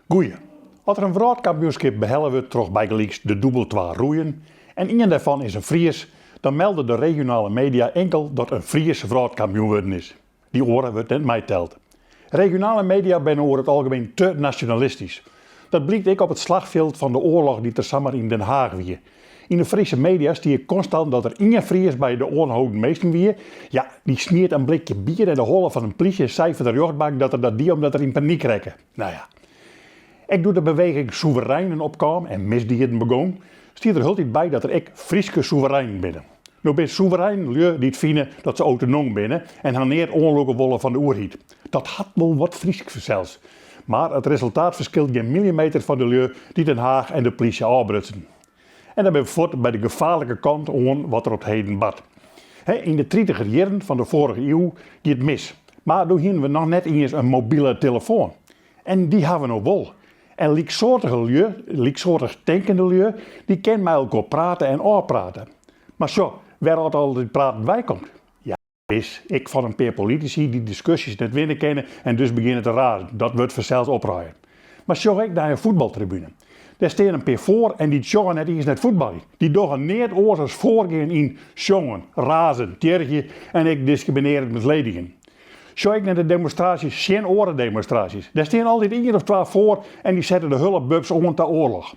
Goeie. As der in wrâldkampioenskip behelle wurdt troch bygelyks de dûbeltwa roeien en ien dêrfan is in Fries, dan melde de regionale media inkel dat in Fries wrâldkampioen wurden is. Dy oare wurdt net meiteld. Regionale media binne oer it algemien te nasjonalistysk. Dat blykt ek op it slachfjild fan de oarloch dy't der samar yn Den Haag wie. Yn de Fryske media stie konstant dat der ien Fries by de oanholden minsken wie. Ja, dy smiet in blikje bier nei de holle fan in plysje en sei foar de rjochtbank dat er dat die omdat er yn panyk rekke. Nou ja. Ek doe't de beweging Soevereinen opkaam en misdieden begong, stie der hieltyd by dat der ek Fryske soevereinen binne. No binne soevereinen lju dy't fine dat se autonoom binne en har neat oanlûke wolle fan de oerheid. Dat hat wol wat Frysk fansels. Mar it resultaat ferskilt gjin millimeter fan de lju dy't Den Haach en de plysje ôfbrutsen. En dan binne we fuort by de gefaarlike kant oan wat der op 't heden bart. Yn de tritiger jierren fan de foarige iuw gie it mis, mar doe hiene we noch net iens in mobile telefoan. En dy hawwe we no wol. En lyksoartige lju, lyksoartich tinkende lju, dy kin mei elkoar prate en ôfprate. Mar sjoch, wêr oft al dit praten weikomt? Ja, wis, ek fan in pear politisy dy't diskusjes net winne kinne en dus begjinne te razen. Dat wurdt fansels opruie. Mar sjoch ek nei in fuotbaltribune. Dêr stean in pear foar en dy't sjogge net iens nei it fuotbaljen. Dy dogge neat oars as foargean yn sjongen, razen, tjirgje en ek diskriminearjend misledigen. Sjoch ek nei de demonstraasjes tsjin oare demonstraasjes. Dêr stean altyd ien of twa foar en dy sette de hullebubs oan ta oarloch.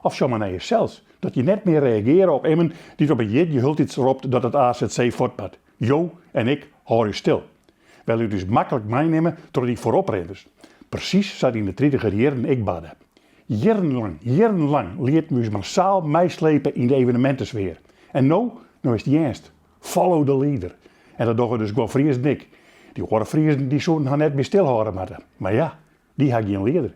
Of sjoch mar nei jesels, dat je net mear reageare op immen dy't op in jierdei hieltyd ropt dat it azc fuort moat. Jo en ik hâlde ús stil. Wy litte ús maklik meinimme troch dy foaroprinners. Presys sa't yn de tritiger jierren ek barde. Jierrenlang, jierrenlang lieten we ús massaal meislepe yn de evenemintesfear. En no? No is it earnst. Follow the leader. En dat dogge dus guon Friezen ek. Dy oare Friezen dy soenen har net by stilhâlde moatte. Mar ja, dy ha gjin lieder.